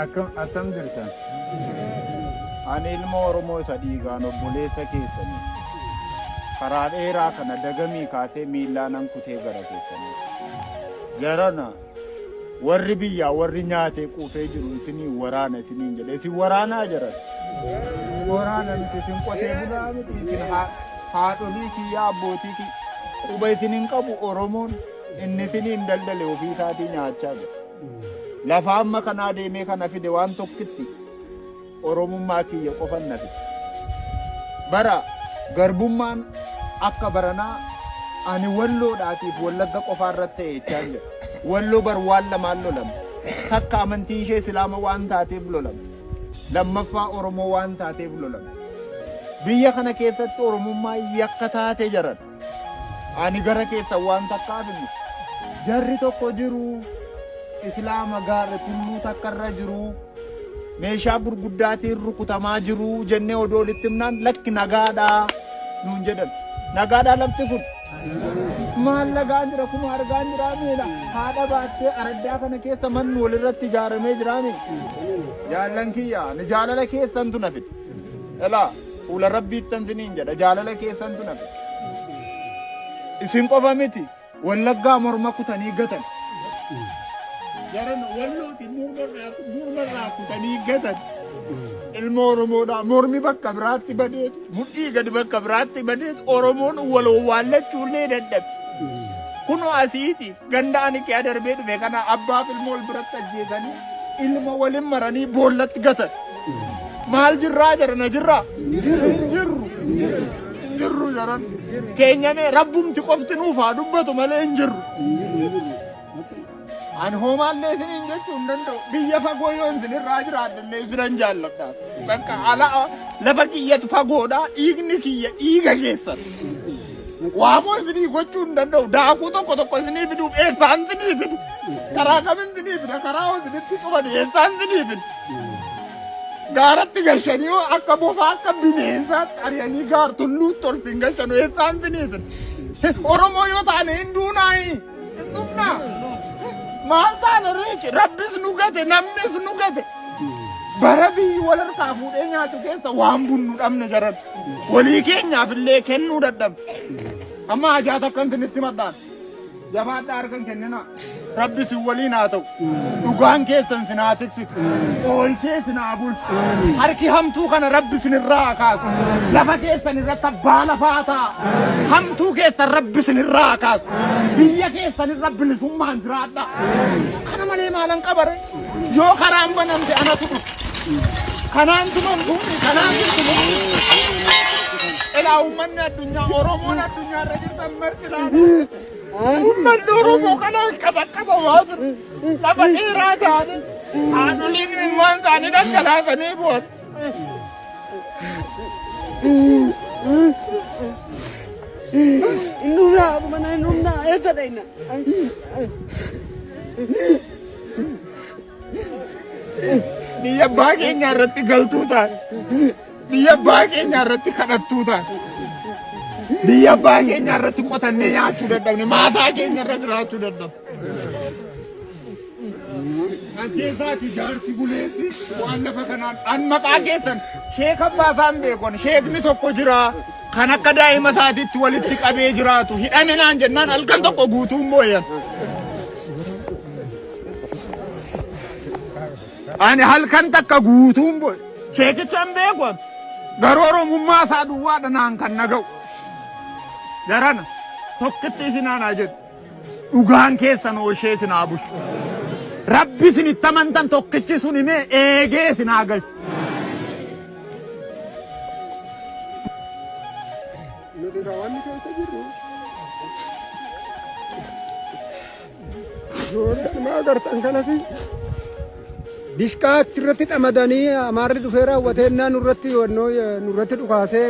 Akkam attam jirtan? Ani ilma Oromoo isa dhiigaan obboleessa keessanii. Karaa dheeraa kana dagamii kaasee miillaanan kutee gara keessanii. Jarana warri biyyaa warri nyaatee quufee jiru isinii waraana isiniin jedhe. Isin waraanaa jaran. Waraana miti isin qotee bulaa miti isin haadholii kiyyaa abbootii kiyya. Quba isin hin qabu Oromoon inni isiniin daldale ofii isaatii nyaachaa jira. Lafa amma kanaa deemee kana fide waan tokkitti Oromummaa kiyya qofan na fide. Bara garbummaan akka baranaa ani Walloodhaatiif Wallagga qofaa irratti ta'e jechaan jira. Walloo bar waan lamaan lolame. Takka amantiin ishee Islaama waan taateef lolame. Lammaffaa Oromoo waan taateef lolame. Biyya kana keessatti Oromummaan yakka taate jaran. Ani gara keessan waan takkaaf hin dhufu. Jarri tokko jiru Islaama gaarra tulluu takka irra jiru meeshaa gurguddaatiin rukutamaa jiru jennee odoo walitti himnaan lakki nagaadhaa nuun jedhan. Nagaadhaa lafti kun. Maal nagaan jira kuma argaan jira miila haadha baattee araddaa kana keessa manni walirratti ijaaramee jira mi. Jaallan kiyya ani jaalala keessantu na fide. Elaa fuula rabbiittan siniin jedha jaalala keessantu na fide. Isin qofa miti Wallaggaa morma kutanii gatan. Jaran Wallooti mormarraa kutanii gatan. Ilma Oromoodhaa mormi bakka biraatti badeetu mudhii gadi bakka biraatti badeetu Oromoon wal owwaallachuullee dadhabe. Kunoo asiiti ganda ani kee darbee dhufe kana abbaaf ilma wal biratti ajjeesanii ilma walin maranii boollatti gatan. Maal jirraa jarana jirraa? Hin jirru. Hin jirru jaran. Keenyamee rabbumti qofti nuuf haa dubbatu malee hin jirru. Ani hoomaallee isiniin jechuu hin danda'u. Biyya fagoo yoo isinirraa jiraadhellee isinan jaalladha. Bakka ala lafa kiyyatu fagoodha. Dhiigni kiyya dhiiga keessan. Waamoo isinii gochuu hin danda'u. Daakuu tokko tokko isinii fiduuf eessaan isinii fidu? Karaa kamin isinii fida? Karaa hoo isinitti cufan eessaan isinii fidu? Gaaratti gashanii hoo akka bofaa akka bineensaatti ari'anii gaar tulluutti ol sin gashanu eessaan isinii fidu? Oromoo yoo taane hin duunaayi? Hin dhumnaa? Maal taane reechi? Rabbis nu gate, namnis nu gate. Bara biyyi wal harkaa fuudhee nyaatu keessa waan bunnu dhabne jaran. Walii keenyaaf illee kennuu dadhabne. Amma hajaa takkan isinitti madhaan. Jabaadhaa harka hin kenninaa. Rabbi isin waliin haa ta'u. Dhugaan keessan isin haa tiksitu. Oolchee isin haa bulchu. Harki hamtuu kana Rabbi isin irraa haa kaasu. Lafa keessan irratti abbaa lafaa ta'a. Hamtuu keessan Rabbi isin irraa haa kaasu. Biyya keessan irra bilisummaan jiraadhaa. Kana malee maalan qabare? Yoo karaan banamte anatu dhufa. Kanaan tumamtuuni, kanaan tumamtuuni. Elaa uummanni addunyaa, Oromoon addunyaa irra jirtan marti ilaala. Uummanni Oromoo kanaan qaxaqqabamaa jiru. Lafa dheeraa ta'anii haadholiin ilmaan isaanii dhangalaasanii bu'an. Hin dhumna, mana hin dhumna, eessa dhayna? Biyya abbaa keenyaa irratti galtuu taate. Biyya abbaa keenyaa irratti kadhattuu taate. Biyya abbaa keenyaa irratti qotannee nyaachuu dadhabne. Maataa keenya irra jiraachuu dadhabne. As keessaati jaarsi buleessi waan lafa kanaan an maqaa keessan sheeka abbaa isaan beekon sheekni tokko jira kan akka daa'ima isaatiitti walitti qabee jiraatu hidhame naan jennaan halkan tokko guutuun booyan. Ani halkan takka guutuun boo'e. Sheekicha hin beeku ani. Garuu Oromummaa isaa duwwaadha naan kan na ga'u. Jarana tokkitti isin aanaa jedhu. Dhugaan keessan ooshee isin haa bushu. Rabbi isin itti amantan tokkichi sun himee eegee isin haa galchu. Nuti raawwanni keessa jirru ijoollee ilmaa agartan kanas dishqaa achirratti xamadanii amaarri dhufee raawwatee nurratti dhukaasee.